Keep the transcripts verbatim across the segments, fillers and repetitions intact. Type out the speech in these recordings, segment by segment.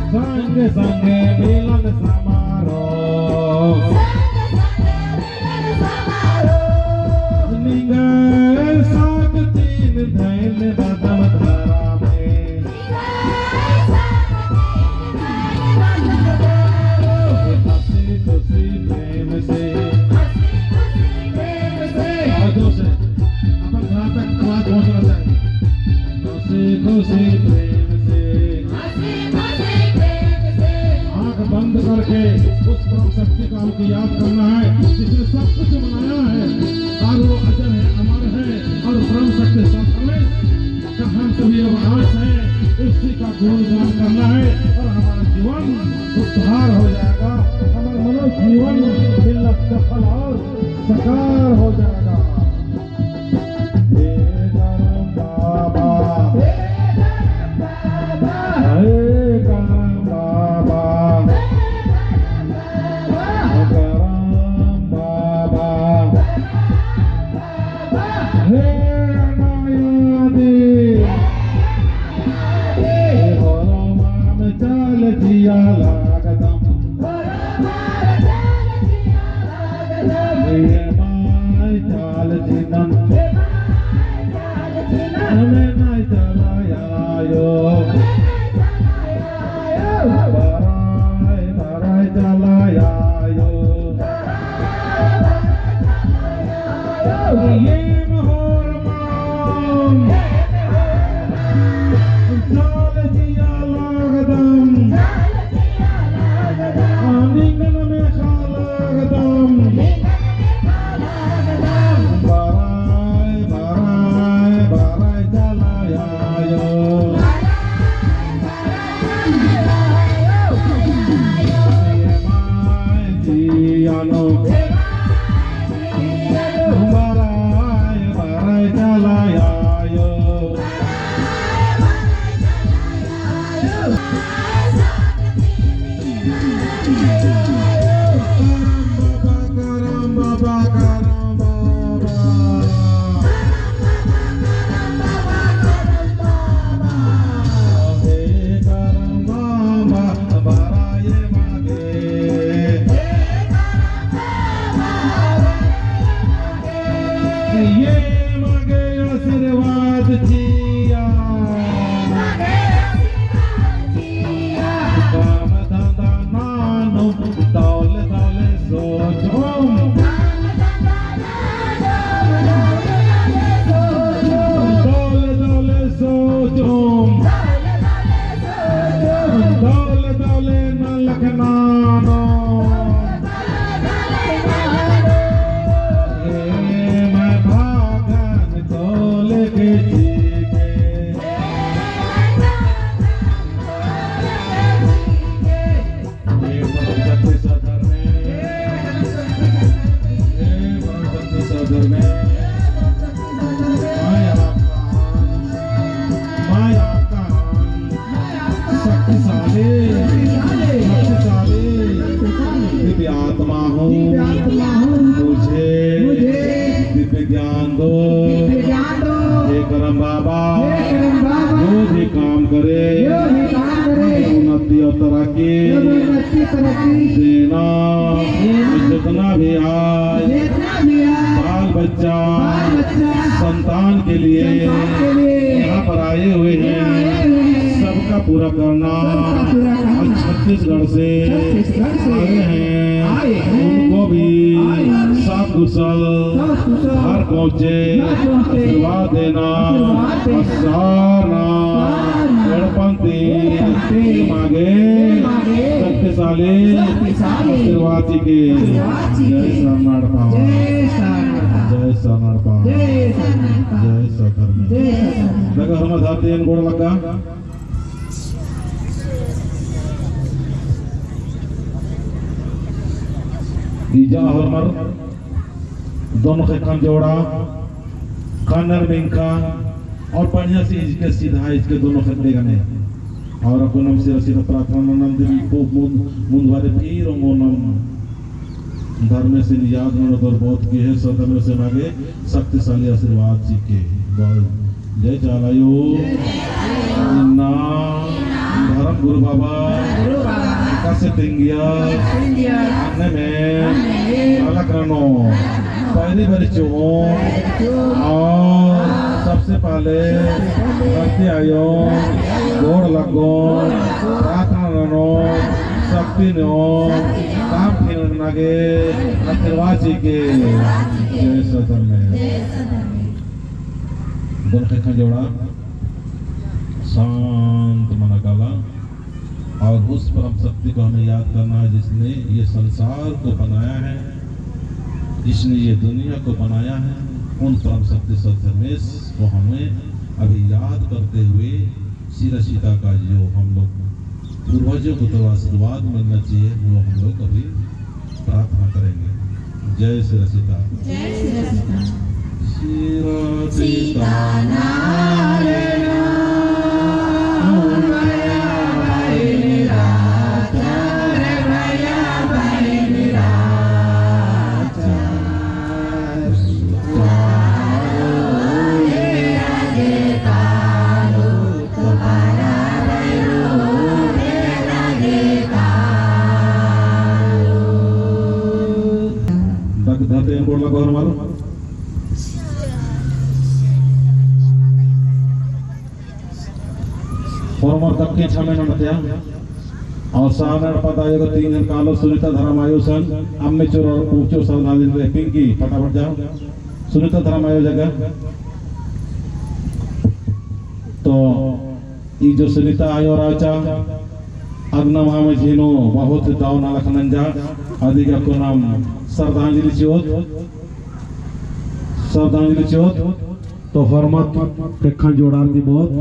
संगे संगे मिलन समारोह। निंग्है शक्तिन धैन बदम धरामे। हँसी खुशी प्रेम से। और जोर से। अपन जहाँ तक आवाज पहुँचना चाहिए। हँसी खुशी प्रेम से। आँख बंद करके उस परम शक्ति का हमको याद करना है, जिसने सब कुछ बनाया है और वो अजर है, अमर है और परम शक्ति सर्वश्रेष्ठ का हम सभी अब आस है, उसी का गुणगान करना है और हमारा जीवन उद्धार हो जाएगा, हमारा मनोजीवन बिल्कुल सफल और साकार हो जाएगा। हे करम बाबा, हे करम बाबा, हे करम बाबा, करम बाबा। हे अनायादी, हे भोला माम चाल जिया लागदम। हे माय चाल जिनन, हमें माय चलायो। बराय, बराय चलायो। ये मोहर माम, चाल जिया लागदम। आनिंगन में खा लागदम। बराय, बराय, बराय चलायो। ये माय जियानो। बराय, बराय चलायो। करम बाबा, करम बाबा, करम बाबा। हे करम बाबा, बराय मागे। ये मागे आशीर्वाद चिआ। काम धंधा नानोम, दौले दौले सोचोम। दौले दौले सोचोम। दौले दौले नलख नानोम। ए मैं भागन तोले के चीके। ए परम शक्ति सधर्मे। ए परम शक्ति सधर्मे। मैं आपका हन, मैं आपका हन, शक्तिशाली, शक्तिशाली दिव्य आत्मा हूँ। दिव्य आत्मा हूँ। मुझे मुझे दिव्य ज्ञान दो। दिव्य ज्ञान दो। हे करम बाबा, हे करम बाबा, जो भी काम करे, जो भी काम करे, उन्नति और तरक्की, उन्नति तरक्की देना। देना। जितना भी आज, जितना भी आज, बाल बच्चा, बाल बच्चा, संतान के लिए, संतान के लिए, यहाँ पर आए हुए हैं, यहाँ आए हुए हैं, सबका पूरा करना। सबका पूरा करना। और छत्तीसगढ़ से, छत्तीसगढ़ से, आए हैं, आए हैं, उनको भी, आए हैं, सकुशल, सकुशल, घर पहुँचे, घर पहुँचे, आशीर्वाद देना, आशीर्वाद देना, और सारना, सारना, एड़पन्ती, एड़पन्ती, मागे, मागे, शक्तिशाली, शक्तिशाली, आशीर्वाद चिके। आशीर्वाद चिके। जय सरना एड़पा। जय सरना एड़पा। जय सरना एड़पा। जय सरना एड़पा। जय सधर्मे। जय सरना एड़पा। देखा, हमार धरती एन गोड़ लग्गा। इजा होरमर दोनों ख़ेक्खन जोड़ा, कन्नर मिंका, और बढ़िया से इजके सीधा इजके दोनों ख़ेक्खन गने। और अक्कुन नाम सिरा सिरा प्रार्थना ननम दिम खूब मुंद, मुंद बारे फिर ओंगो नाम धर्मेसिन याद ननोर बहुत की है, सो धर्मेसिन आगे शक्तिशाली आशीर्वाद चिके। बहुत जय चाला आयो। इन्ना धर्म गुरु बाबा एकासे तिंगिया अन्नेम अलख ननो पैरी बारी चिओम और सबसे पहले धरती आयो गोड़ लगोम, प्रार्थना ननोम, शक्ति ननोम, काम फिरना गे आशीर्वाद चिके। जय सत धर्मेस। दोनों ख़ेक्खन जोड़ा, शांत मना काला। और उस परम शक्ति को हमें याद करना है जिसने ये संसार को बनाया है, जिसने ये दुनिया को बनाया है। उन परम शक्ति सत धर्मेस को हमें अभी याद करते हुए सिरा सीता का जो हम लोग पूर्वजों को तो आशीर्वाद मिलना चाहिए, वो हम लोग अभी प्रार्थना करेंगे। जय सिरा सीता। जय सिरा सीता। सिरा सीता नारे ना, भया बहिन राजा, रे भया बहिन राजा। दग धरते हैं, गोड़ लगो हमारो। होरमर दक्के छमे ननतिया। और सारना एड़पा ता आयो गा तीन जन कालो सुनीता धरम आयो सन, अम्मे चोर और पूछो सावधान दिन रे पिंकी, फटाफट जाओ। सुनीता धरम आयो जगह। तो ई जो सुनीता आयो राजा, अगना मामे झिनो बहुत दाव नलख नंजा, अदिगे अक्कुन नाम श्रद्धांजलि चिओत, श्रद्धांजलि चिओत। तो होरमर ख़ेक्खन जोड़ार की बहुत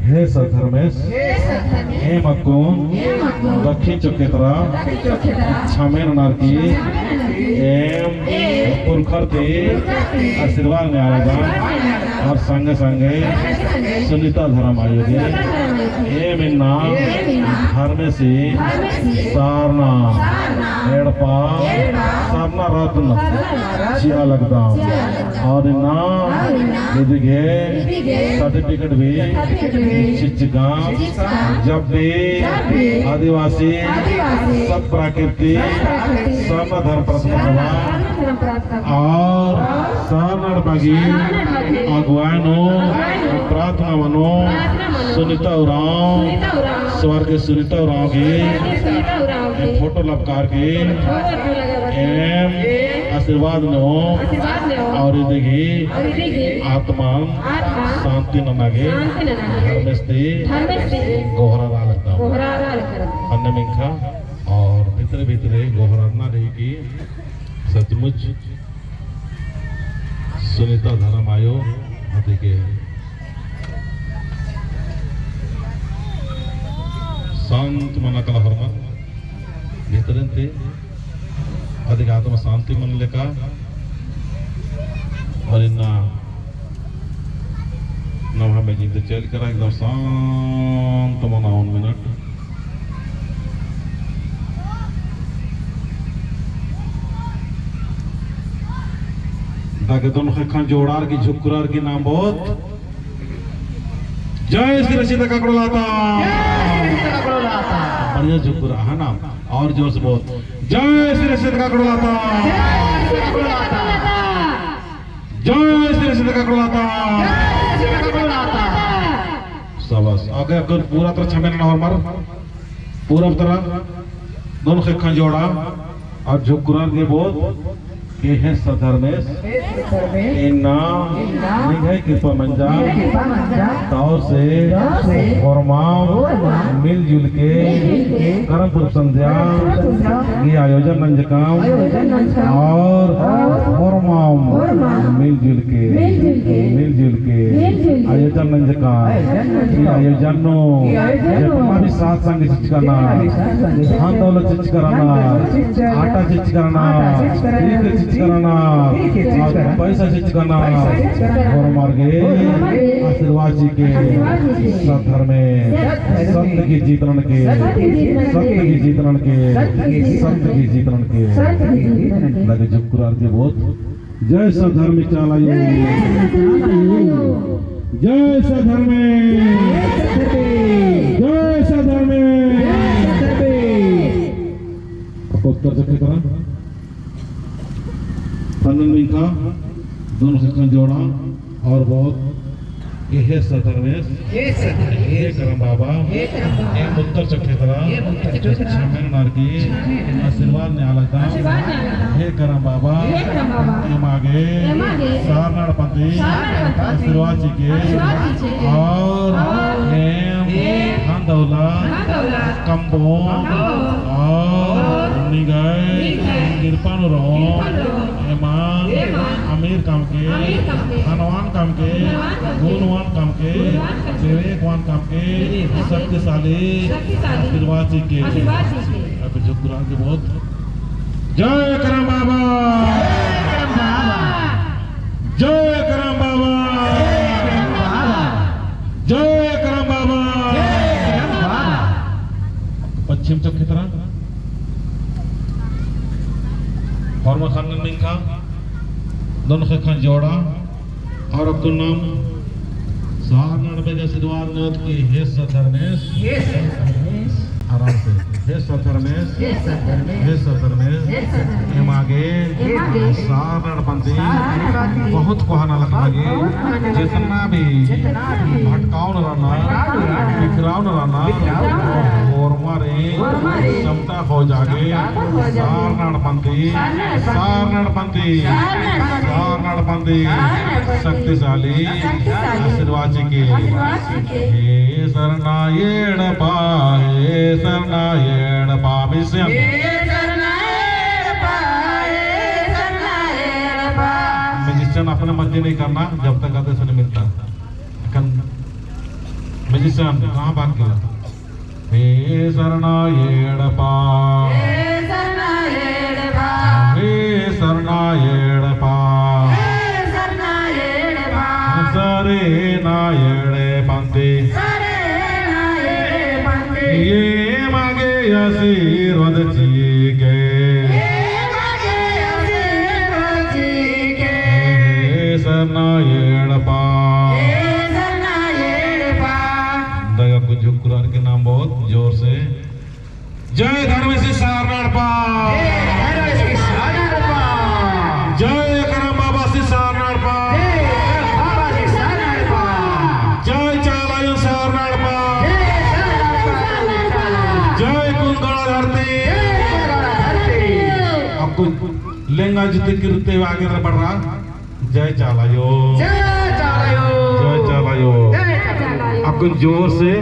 हे सत धर्मेस, हे सत धर्मेस, एम अक्कुन, एम अक्कुन, दखी चोखेतरा, दखी चोखेतरा, छमे ननर की, छमे ननर की, एम, एम, पुरखर ती, पुरखर ती, आशीर्वाद नेआ लगदम, आशीर्वाद नेआ लगदम, और संगे संगे, संगे संगे, सुनीता धरम आयो गे, सुनीता धरम आयो गे, एम इन्ना, एम इन्ना, धर्मेसी, धर्मेसी, सारना, सारना, एड़पा, एड़पा, सारना रत्न, सारना रत्न, चिआ लगदम, चिआ लगदम, और इन्ना, और इन्ना, इदिगे, इदिगे, certificate भी, certificate भी, चिच्चकम, चिच्चकम, जब भी, जब भी, आदिवासी, आदिवासी, सत प्राकृतिक, सत प्राकृतिक, सारना धर्म प्रार्थना सभा, सारना धर्म प्रार्थना सभा, और, और, सारना एड़पा गही, सारना एड़पा गही, अगुवाई नू, अगुवाई नू, प्रार्थना मनो, प्रार्थना मनो, सुनीता उराँव, सुनीता उराँव, स्वर्गीय सुनीता उराँव गही, स्वर्गीय सुनीता उराँव गही, फोटो लपकार की, फोटो लपकार की, एम, एम, आशीर्वाद नेओम, आशीर्वाद नेओम, और इदिगे, और इदिगे, आत्मा, आत्मा, शांति नना गे, शांति नना गे, धर्मेस ती, धर्मेस ती, गोहरारआ लगदम, गोहरारआ लगदम। अन्नेम एंग्है, और भितरे भितरे गोहरारना रई कि सचमुच सुनीता धरम आयो अदिगे शांत मना काला होरमर भितरन ती अदिगे आत्मा शांति मना लेका। और इन्ना नम्है मेंजन ती चइल केरा एकदम शांत मना ओन मिनट। दगे दोनों ख़ेक्खन जोड़ार की झुकुरार की नाम बहुत। जय सिरा सीता काकड़ो लाता। जय सिरा सीता काकड़ो लाता। बढ़िया झुकुरा है ना, और जोर से बहुत। जय सिरा सीता काकड़ो लाता। जय सिरा सीता काकड़ो लाता। जय सिरा सीता काकड़ो लाता। जय सिरा सीता काकड़ो लाता। शाबाश। आगे अगर पूरा तरह छमे नना होरमर। पूरा तरह दोनों ख़ेक्खन जोड़ा और झुकुरार की बहुत कि हे सत धर्मेस, हे सत धर्मेस, इन्ना, इन्ना, निंग्है कृपा मंजा, निंग्है कृपा मंजा, दव से, दव से, होरमाम, होरमाम, मिलजुल के, मिलजुल के, करम पुरब संध्या, करम पुरब संध्या, की आयोजन नंजकम, आयोजन नंजकम, और, और, होरमाम, होरमाम, मिलजुल के, मिलजुल के, मिलजुल के, मिलजुल के, आयोजन नंजकम, आयोजन नंजकम, की आयोजन नू, की आयोजन नू, जितना भी साथ संग चिच्चका रअनर, धन दौलत चिच्चका रअनर, आटा चिच्चका रअनर, ईख चिच्चका रअनर, और पैसा चिच्चका रअनर, होरमर गे आशीर्वाद चिके, सत धर्मेस, सत्य की जीत ननके, सत्य की जीत ननके, सत्य की जीत ननके। लगे झुकुरार के बहुत। जय सत धर्मेस चाला आयो। जय सत धर्मेस। जय सत धर्मेस। जय सत धर्मेस। जय सत धर्मेस। अब उत्तर से कितना? पन्नन मिंखा, दोनों ख़ेक्खन जोड़ा और बहुत, हे सत धर्मेस, हे सत धर्मेस, हे करम बाबा, हे करम बाबा, एम उत्तर चक्खेतरा, एम उत्तर चक्खेतरा, छमेन नरकी, छमेन नरकी, आशीर्वाद नेआ लगदम, आशीर्वाद नेआ लगदम, हे करम बाबा, हे करम बाबा, एमा गे, एमा गे, सारना एड़पन्ती, सारना एड़पन्ती, आशीर्वाद चिके, आशीर्वाद चिके, और, और, एम, एम, धन दौलत, धन दौलत, कमबो, कमबो, और, और, निंग्है, निंग्है, कृपा नू रओ, कृपा नू रओ, एमा, एमा, अमीर कमके, अमीर कमके, धनवान कमके, धनवान कमके, गुणवान कमके, गुणवान कमके, विवेकवान कमके, विवेकवान कमके, शक्तिशाली, शक्तिशाली, आशीर्वाद चिके। आशीर्वाद चिके। अब जो कुरान के बहुत। जय करम बाबा। जय करम बाबा। जय करम बाबा। जय करम बाबा। जय करम बाबा। जय करम बाबा। पश्चिम चक्खेतरा। होरमा ख़न्नन मिंखा, दोनों ख़ेक्खन जोड़ा, और अक्कुन नाम सारना एड़पा गे आशीर्वाद नेओत कि हे सत धर्मेस। हे सत धर्मेस। आराम से। हे सत धर्मेस। हे सत धर्मेस। हे सत धर्मेस। हे सत धर्मेस। एमा गे, एमा गे, सारना एड़पन्ती, सारना एड़पन्ती, बहुत कोहा नलख लगी, बहुत कोहा नलख लगी, जितना भी, जितना भी, भटकाउन रअनर, भटकाउन रअनर, बिखराउन रअनर, बिखराउन रअनर, होरमारिन, होरमारिन, समटा ख़ोजा गे, समटा ख़ोजा गे, सारना एड़पन्ती, सारना एड़पन्ती, सारना एड़पन्ती, सारना एड़पन्ती, सारना एड़पन्ती, सारना एड़पन्ती, शक्तिशाली, शक्तिशाली, आशीर्वाद चिके। आशीर्वाद चिके। हे सरना एड़पा, हे सरना एड़पा, musician। हे सरना एड़पा, हे सरना एड़पा। Musician अपने मर्जी नहीं करना, जब तक आते सुने मिलता। अक्कुन musician कहाँ भाग गया? हे सरना एड़पा। हे सरना एड़पा। हे सरना एड़पा। हे सरना एड़पा। सरना एड़पन्ती। सरना एड़पन्ती। एमा गे आशीर्वाद चिके। एमा गे आशीर्वाद चिके। हे सरना एड़पा। हे सरना एड़पा। दगा कुछ कुरान के नाम बहुत जोर से। जय धर्मेस सारना एड़पा। जय धर्मेस सारना एड़पा। जय करम बाबा सारना एड़पा। जय करम बाबा सारना एड़पा। जय चाला अयो सारना एड़पा। जय चाला अयो सारना एड़पा। जय कुन्दड़ा धरती। जय कुन्दड़ा धरती। अब कुछ लेंगा जितने किरते आगे बढ़ रहा। जय चाला अयो। जय चाला अयो। जय चाला अयो। जय चाला अयो। अब कुछ जोर से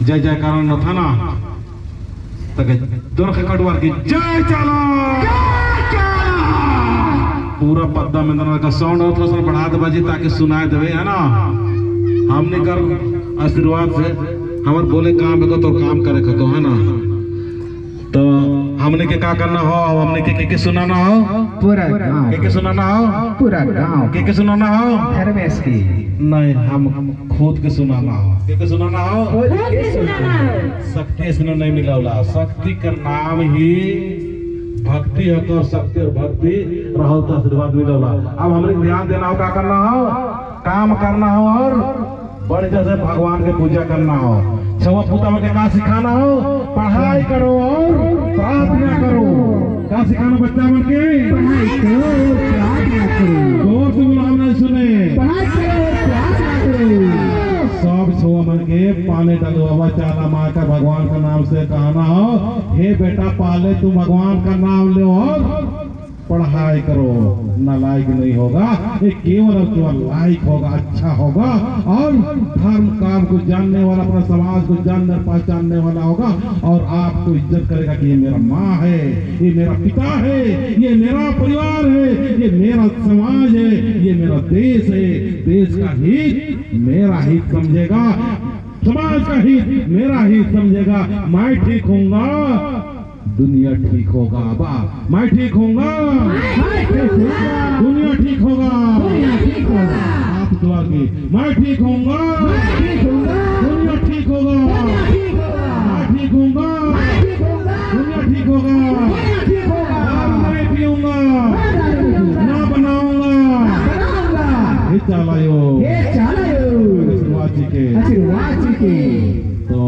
जय जयकार नथना। तक दोनों ख़ेक्खन जोड़ा कि जय चाला। जय चाला। पूरा पद्दा में दोनों का sound और थोड़ा सा बढ़ा दे बाजी, ताकि सुनाई देवे, है ना? हमने कर आशीर्वाद से हमार बोले काम बेको तो काम करे खतो, है ना? तो हमने के का करना हो, हमने के, के, के सुनाना हो? पूरा गाँव। के, के सुनाना हो? पूरा गाँव। के, के सुनाना हो? धर्मेस की। नहीं, हम खुद के सुनाना हो। के, के सुनाना हो? खुद के सुनाना हो। शक्ति से नहीं मिलावला। शक्ति का नाम ही भक्ति है, और शक्ति और भक्ति रहो तो आशीर्वाद मिलावला। अब हमने ध्यान देना हो, का करना हो? काम करना हो और बढ़िया से भगवान के पूजा करना हो। छउवा पुता मन के का सिखाना हो? पढ़ाई करो और प्रार्थना करो। का सिखाना बच्चा मन के? पढ़ाई करो, प्रार्थना करो। जोर से बोलो, हम नहीं सुने। पढ़ाई करो, प्रार्थना करो। सब छउवा मन के पाले डालो बाबा, चाला माँ का भगवान का नाम से कहना हो, हे बेटा, पाले तू भगवान का नाम ले और पढ़ाई करो, नालायक नहीं होगा, ये केवल और केवल लायक होगा, अच्छा होगा और धर्म काम को जानने वाला, अपना समाज को जानने पहचानने वाला होगा और आपको इज्जत करेगा कि ये मेरा माँ है, ये मेरा पिता है, ये मेरा परिवार है, ये मेरा समाज है, ये मेरा देश है। देश का हित मेरा हित समझेगा, समाज का हित मेरा हित समझेगा। मैं ठीक होऊंगा, दुनिया ठीक होगा। बा, मैं ठीक होऊंगा। मैं ठीक होऊंगा। दुनिया ठीक होगा। दुनिया ठीक होगा। हाथ उठा के, मैं ठीक होऊंगा। मैं ठीक होऊंगा। दुनिया ठीक होगा। दुनिया ठीक होगा। मैं ठीक होऊंगा। मैं ठीक होऊंगा। दुनिया ठीक होगा। दुनिया ठीक होगा। दारू नहीं पीऊंगा। मैं दारू नहीं पीऊंगा। ना बनाऊंगा। ना बनाऊंगा। ये चाला आयो। हे चाला आयो। आशीर्वाद चिके। आशीर्वाद चिके। तो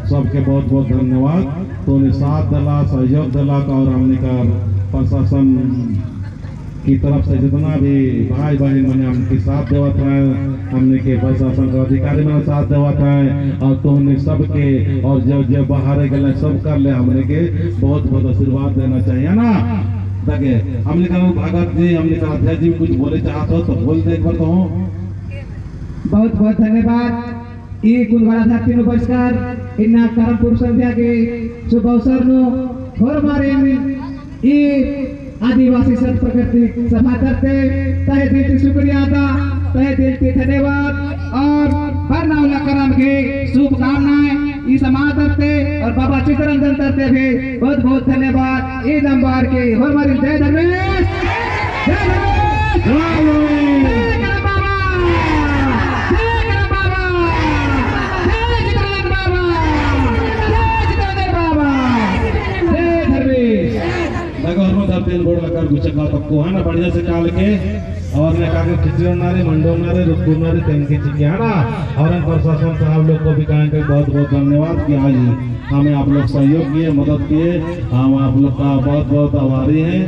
सबके बहुत बहुत धन्यवाद। तो उन्हें साथ देला, सहयोग देला, तो और हमने का प्रशासन की तरफ से जितना भी भाई बहन मने हमके साथ देवत हैं, हमने के प्रशासन के अधिकारी मने साथ देवत हैं, और तो हमने सबके और जो जो बाहर गले सब कर ले, हमने के बहुत बहुत आशीर्वाद देना चाहिए ना। ताकि हमने का भगत जी, हमने का अध्यक्ष जी कुछ बोले चाहत हो तो बोल दे एक बार तो। बहुत बहुत धन्यवाद। ई कुंदवाड़ा धरती नू बरचकर इन्ना करम पूर्व संध्या के शुभ अवसर नू होरमारिन ई आदिवासी संत प्रकृति सभा तरती तहे दिल ती शुक्रिया अदा, तहे दिल ती धन्यवाद और बरना उल्ला करम के शुभकामनाएं। ई समाज तरती और बाबा चितरंजन तरती भी बहुत बहुत धन्यवाद। ई नंबर के होरमारिन जय धर्मेस, जय धर्मेस, जय करम बाबा, जय करम बाबा, जय चितरंजन बाबा, जय चितरंजन बाबा, जय धर्मेस। लगा होरमा धरती गोड़ लगा गुच्छा का तक्को है ना, बढ़िया से काल के और ने काके खिचड़ी ना रे, मंडो ना रे, रुक्कू ना रे, तेन के चिके है ना। और हम प्रशासन साहब लोग को भी कहेंगे बहुत बहुत धन्यवाद कि आज हमें आप लोग सहयोग किए, मदद किए, हम आप लोग का बहुत बहुत आभारी हैं।